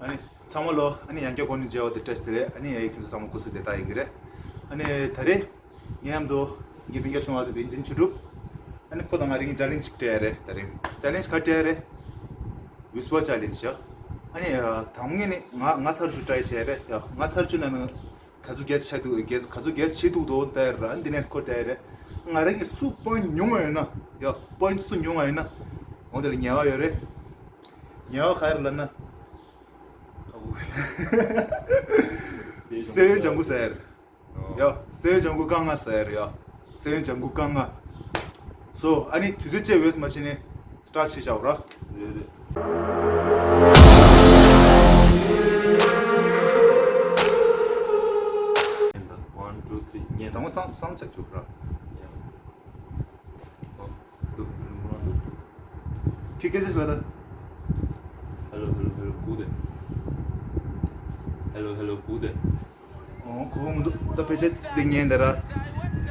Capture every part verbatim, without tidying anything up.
ཨ་ནི་ཚང་མ་ལོ་ཨ་ནི་ཡང་བསྐྱར་གོ་ནི་མཇལ་བ་དེ་བཀྲ་ཤིས་བདེ་ལེགས། ཨ་ནི་ཡ་ཡི་ཁྱོད་ཚོ་ཚང་མ་སྐུ་གཟུགས་བདེ་ཐག་ཡིན་གྱི་རེད། ཨ་ནི་ད་རེས་ངའི་མཉམ་དུ་ངའི་སྤུན་ཀྱག་ཆུང་བ་དེ་བན་ཅིན་ཆོས་གྲུབ། ཨ་ནི་ཁོ་དང་ང་རེ་གཉིས་ཅ་ལེན་ཅིག་སྤྲད་ཡ་རེད། ད་རེས་ཅ་ལེན་ཅི་ག་སྤྲད་ཡ་རེད། ཝིས་པར་ཅ་ལེན་ཅི་ཡ། ཨ་ནི་ད་ངས་ནི་ང་ང་ཚར་བཅུ་ཊའེ་བྱས་རེད་ཡ། ང་ཚར་བཅུ་ན་ནི་ག་ཚོད་གེ་སི་ཆགས་འདུག་གེ་སི་ག་ཚོད་གེ་སི་བྱེད་འདུག་དོ་ལྟ་ཡ་ར། ཨ་ནི་འདི་ནས་སྐོར་ལྟ་ཡ་རེད། ང་རང་གིས་སུ་པོ་ཡིན་ཊི་ཉུང་བ་ཡོད་ན་ཡ། པོ་ཡིན་ཊི་སུ་ཉུང་བ་ཡོད་ན་འོ་དེ་ལ་ཉེ་བ་ཡོད་རེད། ཉེ་བ་ག་རེ་ལབ་ན། སེ་ཡོན་ལྗང་གུ་ཟེར། ཡ། སེ་ཡོན་ལྗང་གུ་རྐང་ལྔ་ཟེར་ཡ། སེ་ཡོན་ལྗང་གུ་རྐང་ལྔ། སོ་ཨ་ནི་དུས་ཚོད་ཅིག་ཝེསི་མ་བྱེད་ནས་སི་ཊར་ཊི་བྱེད་བྱའོ་ར། རེད་རེད། One, two, three. ཉན། དང་པོ་སང་སང་ཆ་བཅུག་ར། ཡ། འདུག་འདུག་ཁྱེད་སྐད་ཆ་ཞིག་ལ་ད། Hello, hello, hello, good. Hello, hello, good. ཨོ་གོ་གི་མི་འདུག་ད་ཕལ་ཆེར་འདི་ཉན་འདི་ར།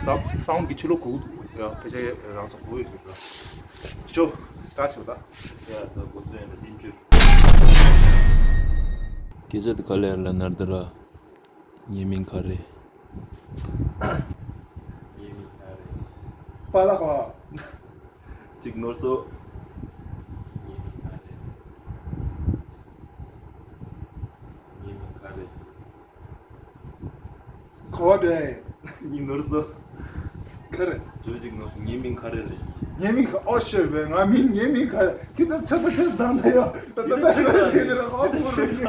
སའུ་སའུན་གྱི་ཕྱི་ལོགས་གོ་གི་འདུག་ཡ། ཕལ་ཆེར་རང་ཚོ་གོ་ཡོད་འདུག་ར། ཅོ། སི་ཊར་ཊི་བྱེད་པ་ད། ཡ་ད་གོ་ཚོད་ཡིན་ད་དེ་འཇུ། སྐད་ཆ་འདི་ག་ལེར་ལ་ནར་འདི་ར། ངའི་མིང་ག་རེ། ངའི་མིང་ག་རེ། པཱ་ལགས། གཅིག་ནོར་སོང་། ངའི་མིང་ག་རེ། ངའི་མིང་ག་རེ། ག་བ་འདྲ། གཉིས་ནོར་སོང་། ག་རེ། བརྗོད་གཅིག་ནོར་སོང་། ངའི་མིང་ག་རེ་རེད། ངའི་མིང་ག་ཨོ་ཤེར་བས་ང་མིང་ངའི་མིང་ག་རེ། ཁྱེད་ད་ཆ་ད་ཆེས་དང་ད་ཡ། ད་ད་ད་ད་ད་ད་ད་ཨོ་ཁོ་རེད།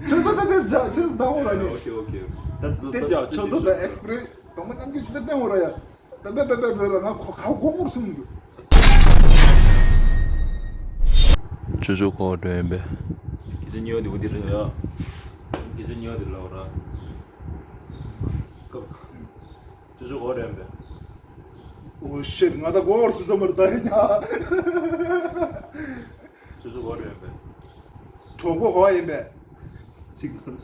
ཆ་ད་ད་ད་ཆ་ཆེས་དང་འོ་ར་ནི། ཨོ་ཁེ་ཨོ་ཁེ། ད་ད་ད་ཆ་ད་ད་ཨེགས་པི་རེ་སི་དང་པོ་རྣམ་འགྱུར་ཅི་ད་བསྟན་འོ་ར་ཡ། ད་ད་ད་ད་ད་ང་ཁོ་ཁ་སྒོ་མོར་སོང་འདུག་ཅོ་ཅོ་ག་བ་འགྲོ་ཡིན་པས། ཁྱེད་ཚོ་ཉོ་དེ་འོ་དེ་རེད་ཡ། ཁྱེད་ཚོ་ཉོ་དེ་ལོག་ར། ཅོ་ཅོ་ག་བ་འགྲོ་ཡིན་པས། ཨོ་ཤེར་ང་ད་སྒོ་མོར་སོང་ས་མར་ད་ཡིན་ཡ། ཅོ་ཅོ་ག་བ་འགྲོ་ཡིན་པས། གྲོགས་པོ་ག་བ་ཡིན་པས། གཅིག་ལ།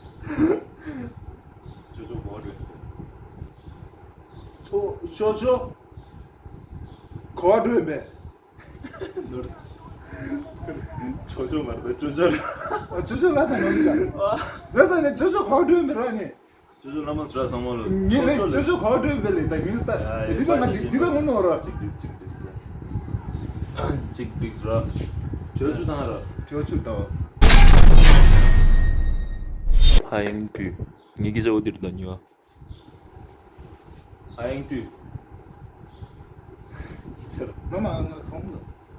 ཅོ་ཅོ་ག་བ་འགྲོ་ཡིན་པས། ཅོ་ཅོ་ཅོ་ག་བ་འགྲོ་ཡིན་པས། ནོར། ཅོ་ཅོ་མ་རེད་ཅོ་ཅོ་རེད། ཨ་ཅོ་ཅོ་ལ་ས་ནོར་གི་ད། ལ་ས་ནས་ཅོ་ཅོ་ག་བ་འགྲོ་ཡིན་པས་ར་ནི། ཅོ་ཅོ་བླ་མ་སྲ་ཚང་མ་ལོ། ངས་ལས་ཅོ་ཅོ་ག་བ་འགྲོ་ཡིན་པས་ལས་ད་མིན་སྟ། ཡ་ཡ་འདི་ད་ང་འདི་ད་ངོ་ནོར་ར། གཅིག་བྲིས་གཅིག་བྲིས་ཏེ། གཅིག་བྲིས་ར། ཅོ་ཅོ་དང་ར། ཅོ་ཅོ་དང་། ཧ་ཡང་དུས། ངའི་སྐད་ཆ་འོ་དེར་ད་ཉི་བ། ཨ་ཡང་ཏུ། ཡིག་ཆར། མ་མ་ང་ཁོང་ལ།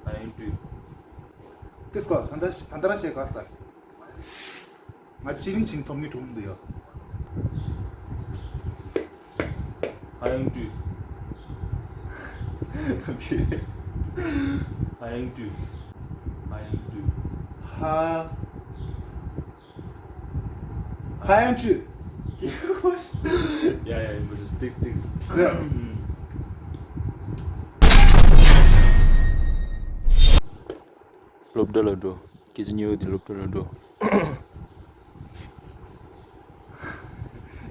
ཨ་ཡང་ཏུ། ཏེ་སྐོ་ད་ད་ད་ར་ཤེ་ག་ས། ང་ཅི་རིང་ཅིན་ཐོབ་ངེས་གྲུང་འདུག་ཡ། ཨ་ཡང་ཏུ། ད་ཕི། ཨ་ཡང་ཏུ། ཨ་ཡང་ཏུ། ཧ། ཧ་ཡང་ཅི། ཡ་ཡ་ཡིན་པ་ཅིག་སྟིག་སྟིག་རེད། སློབ་གྲྭ་ལ་འགྲོ། སྐད་ཆ་ཉེ་བོ་དེ་སློབ་གྲྭ་ལ་འགྲོ།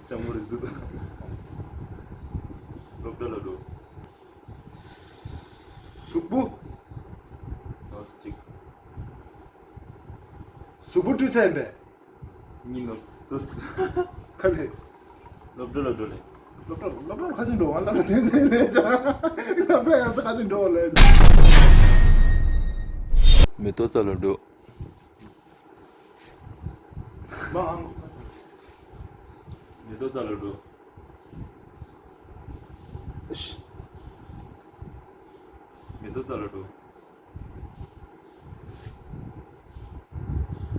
ལྕམ་མོ་རེད་འདུག་ད། སློབ་གྲྭ་ལ་འགྲོ། གཟུགས་པོ། ནོར་གཅིག་གཟུགས་པོ་བཀྲུས་ཚར་ཡིན་པས། གཉིས་ནོར་སྟོས། ཁ་ལས། སློབ་གྲྭ་ལ་འགྲོ་ལེ། སློབ་གྲྭ་སློབ་གྲྭ་ཁ་ཅིག་འགྲོ་བ་སློབ་གྲྭ་དེ་ཚོ་ལས་ཅང་། སློབ་གྲྭ་ཡང་ཚ་ཁ་ཅིག་འགྲོ་བ་ལས། མེ་ཏོག་རྩ་ལ་འགྲོ། མ་ཨང་། མེ་ཏོག་རྩ་ལ་འགྲོ། ཨིཤ། མེ་ཏོག་རྩ་ལ་འགྲོ།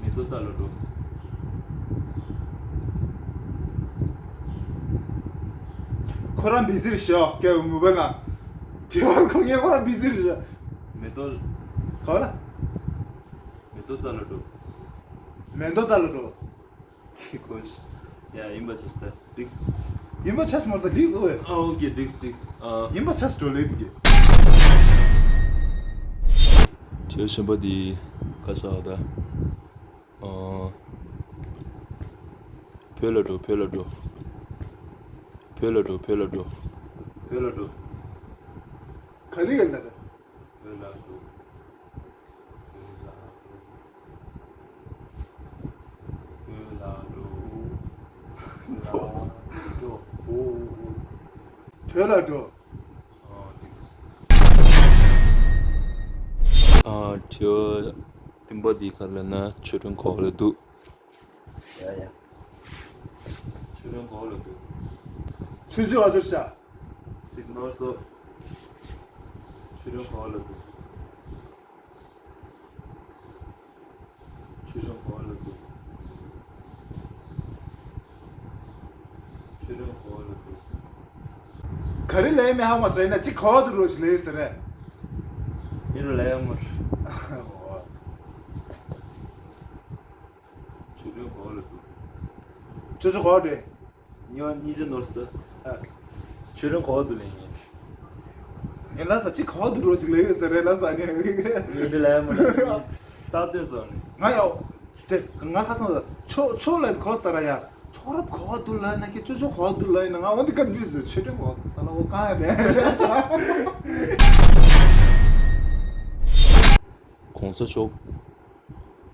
མེ་ཏོག་རྩ་ལ་འགྲོ། ཁོ་རང་བི་ཟི་རེད་ཤག་སྐྱེ་བོ་མུ་བ་ན། དྲི་བར་ཁོ་ངས་ཁོ་རང་བི་ཟི་རེད་ཤག་མེ་ཏོག་ག་བ་ལ། མེ་ཏོག་རྩ་ལ་འགྲོ། མེ་ཏོག་རྩ་ལ་འགྲོ། ཁི་ཁོ་ཤི། ཡ་ཡིན་པ་ཆ་ཤི་ད་འགྲིགས། ཡིན་པ་ཆ་ཤི་མ་རེད་ད་འགྲིགས་ཨོ་ཨེ། ཨ་ཨོ་ཀེ་འགྲིགས་འགྲིགས། ཨ་ཡིན་པ་ཆ་ཤི་འགྲོ་ལེ་འདི་གི། བྱེད་བཞིན་པ་འདི་ག་ཤ་ད། ཨ་བོད་ལ་འགྲོ་བོད་ལ་འགྲོ། བོད་ལ་འགྲོ་བོད་ལ་འགྲོ། བོད་ལ་འགྲོ། ག་ལི་ག་ལ་ད། བོད་ལ་འགྲོ། བོད་ལ་འགྲོ། བོད་ལ་འགྲོ། ཨ་ཏིགས། ཨ་དྲི་བ་བདུན་པ་འདི་ག་རེ་ལབ་ན་ཆོས་སྒྲོན་ག་པར་འདུག་ཡ་ཡ། ཆོས་སྒྲོན་ག་པར་འདུག་ཆུ་ཚོད་ཨ་ཚོད་ཤ། ཅིག་ནོར་སོ། ཆོས་སྒྲོན་ག་པར་འདུག་ཆོས་སྒྲོན་ག་པར་འདུག་ཆོས་སྒྲོན་ག་པར་འདུག་ག་རེ་ལས་མེད་ཧ་མ་ཟེར་ན་ཅིག་ག་པར་འདུག་རོ་ཞིག་ལས་ཟེར་རེད། ཡིན་རོ་ལས་ཡ་མ་རེད། ཆོས་སྒྲོན་ག་པར་འདུག་ཆོས་སྒྲོན་ག་པར་འདུག་ཉོ་གཉིས་ཆ་ནོར་སྟོ། ཆོས་རིང་གོ་བ་འདུག་ལེ་ངས། ངས་ལ་ས་ཅི་གོ་བ་འདུག་རོ་ཅིག་ལེ་ཡོད་ཟེར་རེད་ལ་ས་ནས། ངས་འདི་ལ་ཡ་མ་ལ་ས་ནས་ས་སྟོན་སོང་ནས། ང་ཡོ། དེ་ང་ཁ་སང་ལ་ཆོ་ཆོ་ལ་གོ་སྟ་ར་ཡ། ཆོ་རབ་གོ་བ་འདུག་ལ་ན་ཁྱེད་ཆོ་ཆོ་གོ་བ་འདུག་ལ་ཡིན་ན་ང་འོན་ཏེ་ཀར་འདུས་ཟེར་ཆོས་རིང་གོ་བ་འདུག་ས་ལ་འོ་གང་ཡ་དེ། གོང་ས་མཆོག་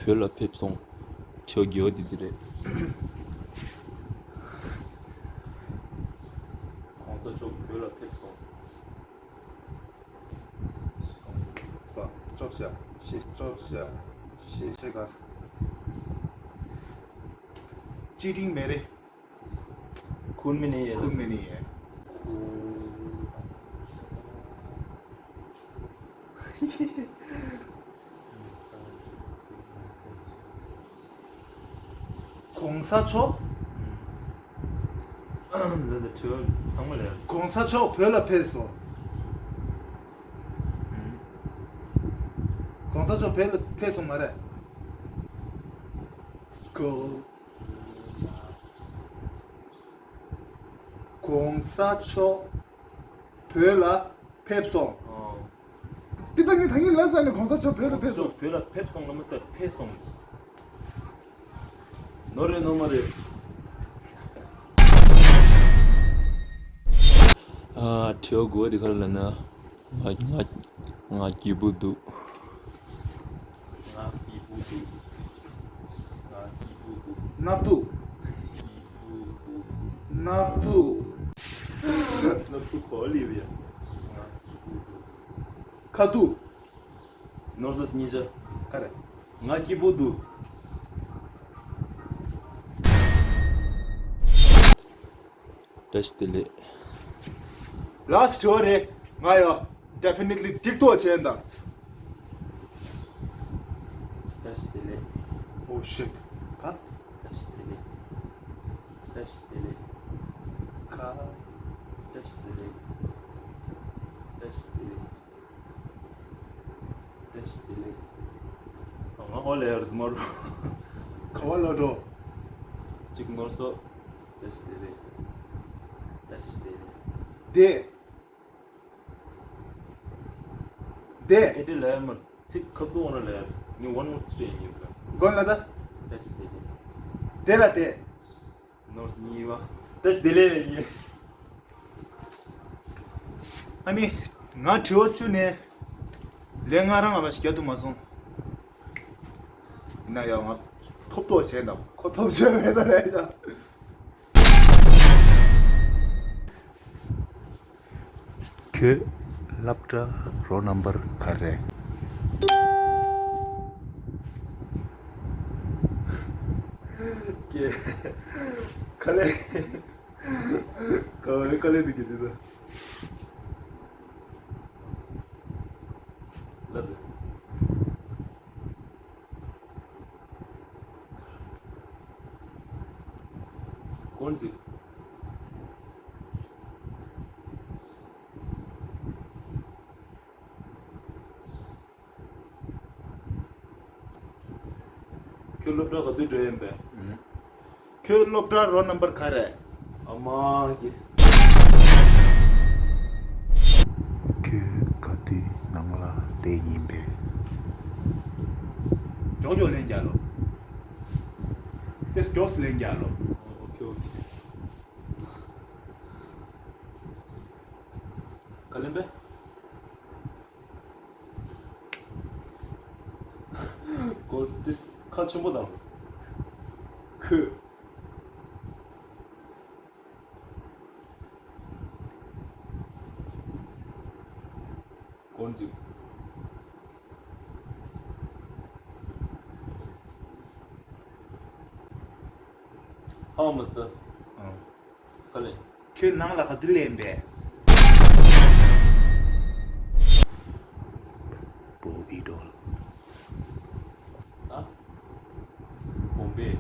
བོད་ལ་ཕེབས་སོང་། དྲི་བ་དགེ་བ་འདི་འདི་རེད། གོང་ས་མཆོག་བོད་ལ་ཕེབས་སོང་། སོང་། སྟོབས་ཤ་ཤེས་སྟོབས་ཤ་ཤེས་ཤེས་ག་ས། ཅི་རིང་མེ་རེ། ཁུར་མི་ནི་ཡེ། ཁུར་མི་ནི་ཡེ། གོང་ས་མཆོག་ལ་ལ་དྲི་བ་ཚང་མ་ལས། གོང་ས་མཆོག་བོད་ལ་ཕེབས་སོང་། གོང་ས་མཆོག་བོད་ལ་ཕེབས་སོང་མ་རེད། གོ་གོང་ས་མཆོག་བོད་ལ་ཕེབས་སོང་། ཨོ། འདི་ད་ངས་ད་ངས་ལབ་ས་ནས་གོང་ས་མཆོག་བོད་ལ་ཕེབས་སོང་། བོད་ལ་ཕེབས་སོང་ལ་མ་ཟེར་ཕེབས་སོང་། ནོར་རེད་ནོར་མ་རེད། ཨ་དྲི་བ་དགུ་པ་འདི་ག་རེ་ལབ་ན། ང་ང་ང་སྐྱིད་པོ་འདུག་ང་སྐྱིད་པོ་འདུག་ང་སྐྱིད་པོ་འདུག་སྣབས་དུག་སྐྱིད་པོ་འདུག་སྣབས་དུག་སྣབས་དུག་གོ་ལི་ལི་ཡ། ང་སྐྱིད་པོ་འདུག་ཁ་དུག་ནོར་སོ་གཉིས་ཆ། ག་རེ། ང་སྐྱིད་པོ་འདུག་བཀྲ་ཤིས་བདེ་ལེགས། ལགས་སོ་རེད། ང་ཡོ། Definitely འགྲིག་ཐུག་བྱས་འདུག་བཀྲ་ཤིས་བདེ་ལེགས། Oh shit. ག་བཀྲ་ཤིས་བདེ་ལེགས། བཀྲ་ཤིས་བདེ་ལེགས། ག་བཀྲ་ཤིས་བདེ་ལེགས། བཀྲ་ཤིས་བདེ་ལེགས། བཀྲ་ཤིས་བདེ་ལེགས། ང་ཨོ་ལེ་ཡར་ཙི་མ་རུ། ག་བ་ལ་འགྲོ། གཅིག་ནོར་སོ། བཀྲ་ཤིས་བདེ་ལེགས། བཀྲ་ཤིས་བདེ་ལེགས། བདེ། བདེ། ཨེ་ཏི་ལ་ཡ་མར་ཚིག་ཁབ་ཏུ་འོང་ན་ལ་ཡར་ངས་ཝན་མོར་ཚིག་ཡིན་ཡིན་ག་མགོན་ལ་ད། བཀྲ་ཤིས་བདེ་ལེགས། བདེ་ལ་བདེ། ནོར་གཉིས་པ། བཀྲ་ཤིས་བདེ་ལེགས་ཡིན། ཨ་ནི། ང་དྲི་བ་བཅུ་ནས། ལན་ང་རང་ཨ་མ་ཞིག་རྒྱག་ཐུབ་མ་སོང་། ཡིན་ན་ཡང་ང་ཐོབ་ཐོབ་བྱས་འདུག་ཁོ་ཐོབ་བྱས་མེད་ད་ལས་ཀྱང་། ཁྱོད་སློབ་གྲྭ་རོལ་ནམ་བར་ག་རེ། ཀྱེ། ཁ་ལས། ཁ་ལས་ཁ་ལས་འདུག་གི་འདུག་ད། ལབ་དེ། ཀོན་ཟིག་ཁྱོད་སློབ་གྲྭ་ག་དུས་འགྲོ་ཡིན་པས། ཁྱོད་སློབ་གྲྭ་རོལ་ནམ་བར་ག་རེ། ཨ་མ་གི། ཁྱོད་ག་དུས་ནང་ལ་བསྡད་ཡིན་པས། མགྱོགས་མགྱོགས་ལན་རྒྱག་ལོ། ཏེ་མགྱོགས་སུ་ལན་རྒྱག་ལོ། ཨོ་ཁེ་ཨོ་ཁེ། ག་ལེན་པས། ཀོ་ཏིས་ཁ་ཆེན་པོ་དང་། ཁོས། How much the? ཁ་ལེ། ཁྱོད་ནང་ལ་ག་དུས་ལེན་པས། བོ་བི་ཌོལ། ཨ། གོམ་པས།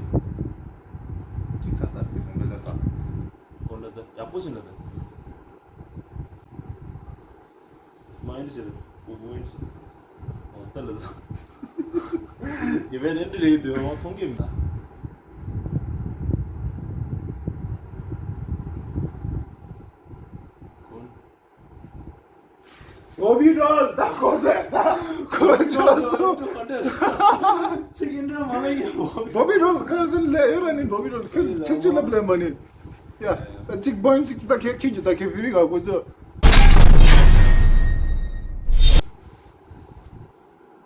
ཅིག་ཚ་ས་དེ་གོམ་པས་ལ་ས། གོ་ལ་ད་ཡག་པོ་ཞིག་ལ་ད། སྨན་ཞིག་རེད། བུ་བུ་ཡིན་ཞིག་ཨོ་ད་ལ་ད། ཉེ་བའི་རེད་འདྲི་རེད་འདུག་ཨོ་མཐོང་གི་མི་འདུག་བོ་བི་ཌོལ་ད་གོ་ས་ད་གོ་ཆོག་སོང་། ཚིག་ཡིན་འདྲ་མ་ལ་ཡིན། བོ་བི་ཌོལ་ག་རེ་ལས་ཡོད་ར་ནི་བོ་བི་ཌོལ་ཁྱོད་ཆེག་ཆེག་ལབ་ལས་མ་ནི། ཡ། ད་གཅིག་བོན་གཅིག་ད་ཁྱེད་ཁྱེད་ཀྱི་ད་ཁྱེད་ཕི་རི་ག་གོ་ཚོད།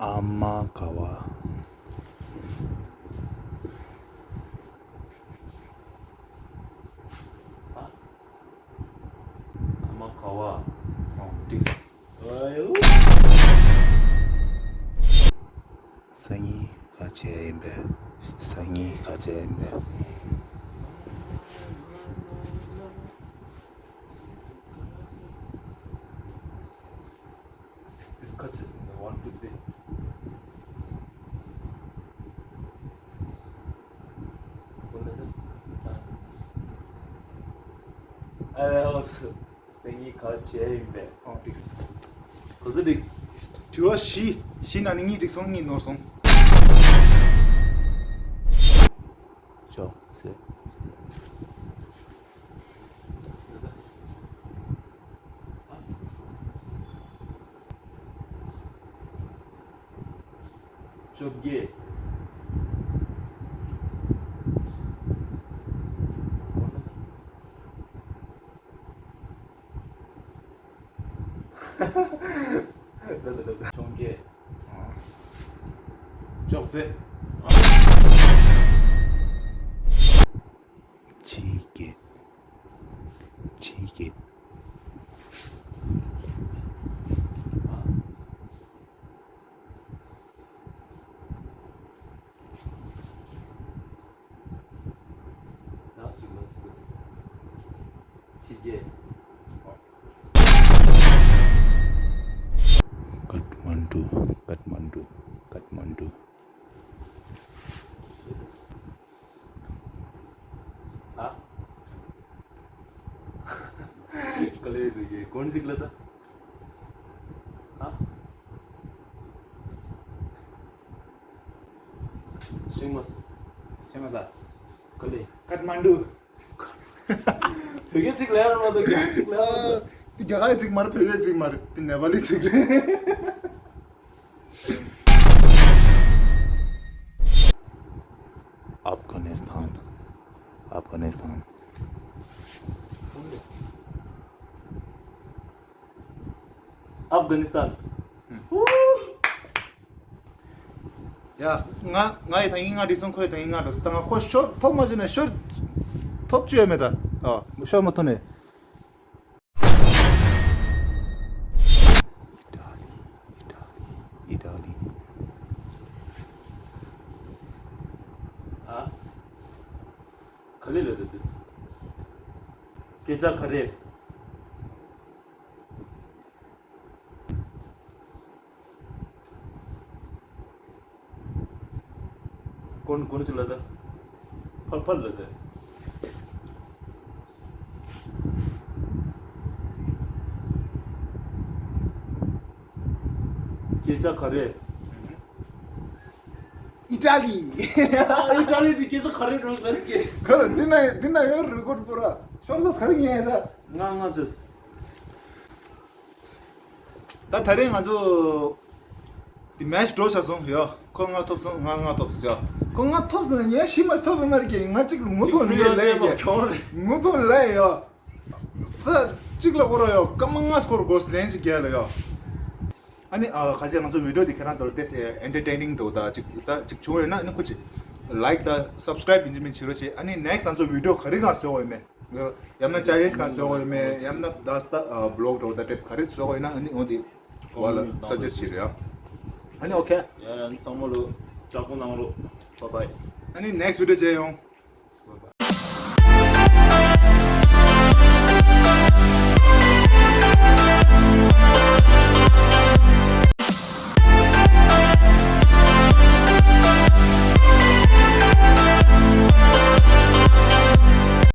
ཨ་མ་ཀ་བ། ཨ་མ་ཀ་བ། ཨོ་འགྲིག་སོང་། ཨ་ཡོ། སང་ཉིན་ག་བྱས་ཡིན་པས། སང་ཉིན་ག་བྱས་ཡིན་པས། This catches in the one, two, three. I also. སང་ཉིན་ག་བྱས་ཡིན་པས། ཨོ་འགྲིག་ག་ཚོད་འགྲིག་དྲི་བ་བཞི། བཞི་ནང་ནས་གཉིས་འགྲིག་སོང་། གཉིས་ནོར་སོང་། ཅོག་ཙེ། བཅོ་བརྒྱད། ལ་ལ་ལ་ལ། བཅོ་བརྒྱད། ཅོག་ཙེ། ཆིག་བརྒྱད། ཆིག་བརྒྱད། ཆིག་བརྒྱད། ཀཐ་མན་ཌུ། ཀཐ་མན་ཌུ། ཀཐ་མན་ཌུ། ཨ། ག་ལེ་དུ་གི་གོན་ཞིག་ལ་ད། ཨ། ཤེས་མ་སོང་། ཤེས་མ་སོང་། ག་ལེ། ཀཐ་མན་ཌུ། བོད་སྐད་ཚིག་ལས་ར་མ་གཏོགས་རྒྱ་ཚིག་ལས་ར་མ་གཏོགས། འདི་རྒྱ་གར་ཚིག་མ་རེད། བོད་སྐད་ཚིག་མ་རེད། འདི་ནེ་པ་ལི་ཚིག་རེད། ཨབ་གྷ་ནི་སི་ཐན། ཨབ་གྷ་ནི་སི་ཐན། ཨབ་གྷ་ནི་སི་ཐན། ཡ། ང་ང་ཡི་ད་ཡིན་ང་འགྲིག་སོང་། ཁོ་ཡི་ད་ཡིན་ང་འགྲོ་སོང་། ད་ང་ཁོ་ཤོར་ཐོབ་མ་བྱུང་ན་ཤོར་ཐོབ་བཅུག་ཡོད་མེད་ད། ཨ་ཤོར་མ་ཐོབ་ནས། ཨི་ཊ་ལི། ཨི་ཊ་ལི། ཨི་ཊ་ལི། ཨ། ག་ལེ་ལ་དེ་དེས། སྐད་ཆ་ག་རེ། གོན་གོན་ཅི་ལ་ད། ཕར་ཕར་ལ་ད། སྐད་ཆ་ག་རེ། ཨི་ཊ་ལི། ཨི་ཊ་ལི་དེ་སྐད་ཆ་ག་རེ་རོ་ལས་ཀྱི། ག་རེ་འདི་ན་འདི་ན་ཡོད་རེ་ཀོར་པོ་ར། ཤོར་ས་ག་རེ་ཡིན་ད། ང་ང་ཅེས། ད་ད་རེས་ང་ཚོ་དེ་མེ་ཆི་འགྲོ་ཆ་སོང་ཡ། ཁོ་ལྔ་ཐོབ་སོང་། ང་ལྔ་ཐོབ་སོང་ཡ། ཁོ་ལྔ་ཐོབ་སོང་ཡ། ཤི་མ་ཐོབ་མ་རེད་ཀྱི། ང་གཅིག་ངུ་ཐོང་ལེ་ལེ་ཡ། ངུ་ཐོང་ལེ་ཡ། ས་གཅིག་ལ་སྐོར་ཡ། སྐར་མ་ལྔ་སྐོར་དགོས་ལན་ཅིག་རྒྱལ་ལ་ཡ། ཨ་ནི་ཨ་ཁ་ཅིག་ང་ཚོ་བི་ཌི་ཡོ་དེ་ཁྱེད་རང་ཚོ་ལ་ཏེ་ཨེན་ཊར་ཊེན་ནིང་འགྲོ་ད་ཅིག་ད་ཅིག་བྱུང་ཡོད་ན་ཨ་ནི་ཁོ་ཅིག་ལའིཀ་དང་སབ་སི་ཀྲའིབ་ཡིན་གཅིག་མིན་གཅིག་བྱེད་རོགས་བྱེད། ཨ་ནི་ནེག་སི་ཊི་ང་ཚོ་བི་ཌི་ཡོ་ག་རེ་གང་བཟོ་དགོས་ཡོད་མེད། ཡང་ན་ཅེ་ལེན་ཇི་གང་བཟོ་དགོས་ཡོད་མེད། ཡང་ན་ད་ས་ད་བི་ལོག་འགྲོ་ད་ཊེབ་ག་རེ་བཟོ་དགོས་ཡོད་ན་ཨ་ནི་འོ་དེ། བ་ལ་ས་ཆ་ཞིག་རེད་ཨ། ཨ་ནི་ཨོ་ཁེ། ཡ་ཡ་ཚང་མ་ལོ་ཅག་པོ་གནང་རོགས། Bye bye། ཨ་ནི་next video་མཇལ་ཡོང་།